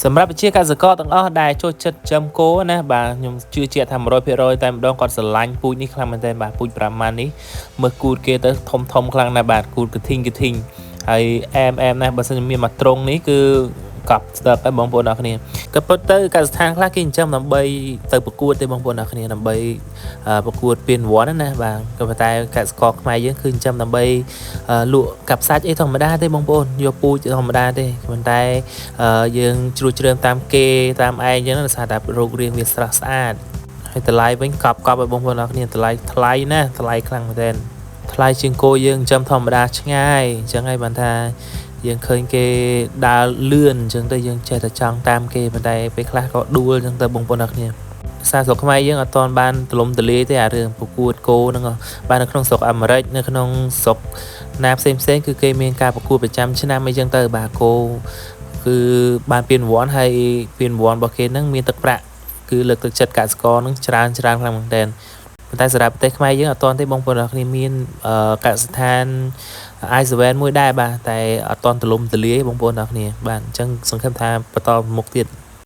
សម្រាប់ប្រជាកសិករទាំងអស់ដែលចូលចិត្តចិញ្ចឹមគោណាបាទខ្ញុំជឿជាក់ថា100%តែម្ដងគាត់ស្រឡាញ់ពូជនេះខ្លាំងមែនទែនបាទពូជប្រាម៉ាន់នេះមើលគូតគេទៅធំធំខ្លាំងណាស់បាទគូតកធីងកធីងហើយអែមអែមណាស់បើសិនជាមានមួយត្រង់នេះគឺកប់ស្ទឹកហើយបងប្អូនអរគ្នាក៏ពិតទៅកសិដ្ឋានខ្លះគេចិញ្ចឹមដើម្បីទៅប្រកួតទេបងប្អូនអរគ្នាដើម្បីប្រកួតពានរង្វាន់ណាបាទក៏ប៉ុន្តែកសិករខ្មែរយើងគឺចិញ្ចឹមដើម្បីលក់កាប់សាច់អីធម្មតាទេបងប្អូនយកពូជធម្មតាទេប៉ុន្តែយើងជ្រួតជ្រើមតាមគេតាមឯងអញ្ចឹងដោយសារតែរូបរាងវាស្រស់ស្អាតហើយតម្លៃវិញកប់កប់ឲ្យបងប្អូនអរគ្នាតម្លៃថ្លៃណាស់ថ្លៃខ្លាំងមែនទែនថ្លៃជាងគោយើងចិញ្ចឹមធម្មតាឆ្ងាយអញ្ចឹងហើយបានថាយើងឃើញគេដើរលឿនអញ្ចឹងទៅយើងចេះតែចង់តាមគេប៉ុន្តែពេលខ្លះក៏ដួលអញ្ចឹងទៅបងប្អូនអរគ្នាសារស្រុកខ្មែរយើងអត់ទាន់បានទលំទលាយទេអារឿងប្រកួតគោហ្នឹងបាទនៅក្នុងស្រុកអាមេរិកនៅក្នុងស្រុកណាផ្សេងផ្សេងគឺគេមានការប្រកួតប្រចាំឆ្នាំអីចឹងទៅបាទគោគឺបានពានរង្វាន់ហើយពានរង្វាន់របស់គេហ្នឹងមានទឹកប្រាក់គឺលើកទឹកចិត្តកសិករហ្នឹងច្រើនច្រើនខ្លាំងមែនទែនប៉ុន្តែសម្រាប់ប្រទេសខ្មែរយើងអត់ទាន់ទេបងប្អូនអរគ្នាមានកសិដ្ឋាន i7 មួយដែរបាទតែអត់ទាន់ទលំទលាយបងប្អូនអរគ្នាបាទអញ្ចឹងសង្ឃឹមថាបន្តមុខទៀត